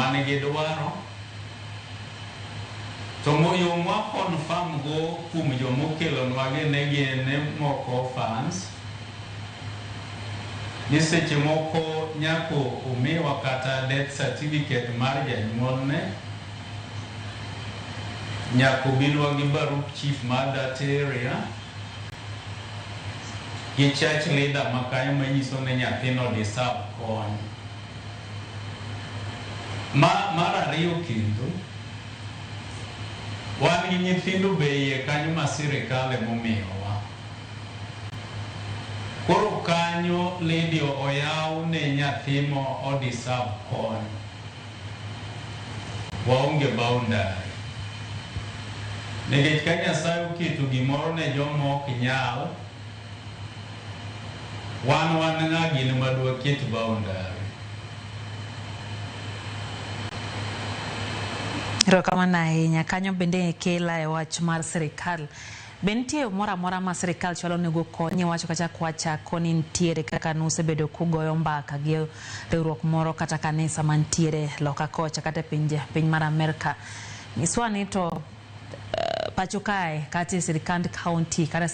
Joma nigi dwaro to yo mwa confirm go kuom joma okelonwa gi ni gin moko orphans ni seche moko nyaka omiwa kata death certificate mar janyuolne, nyaka obinwa gi barup chief mar that area gi church leader ma kanyo manyiso ni nyathino deserve kony. Mar ariyo kendo, wan gi nyithindo be iye kanyo ma sirikal emomiyowa. Koro kanyo lady oyaw ne nyathi mo o deserve kony. Waonge boundary. Nikech ka Nyasaye oketo gimoro ne joma ok nyal, wan wan ng'a gini ma dwaket boundary. Erokamano ahinya. Kanyo bende kela e wach mar sirikal. Be nitie yo moro amora ma sirikal chwalo nego kony? Iwacho kacha kwachako ni nitiere kaka nusebedo kugoyo mbaka gi riwruok moro kata kanisa mantiere loka kocha kata e pinje piny mar Amerka. Nyiswa ni to pacho kae kata e sirikand county kata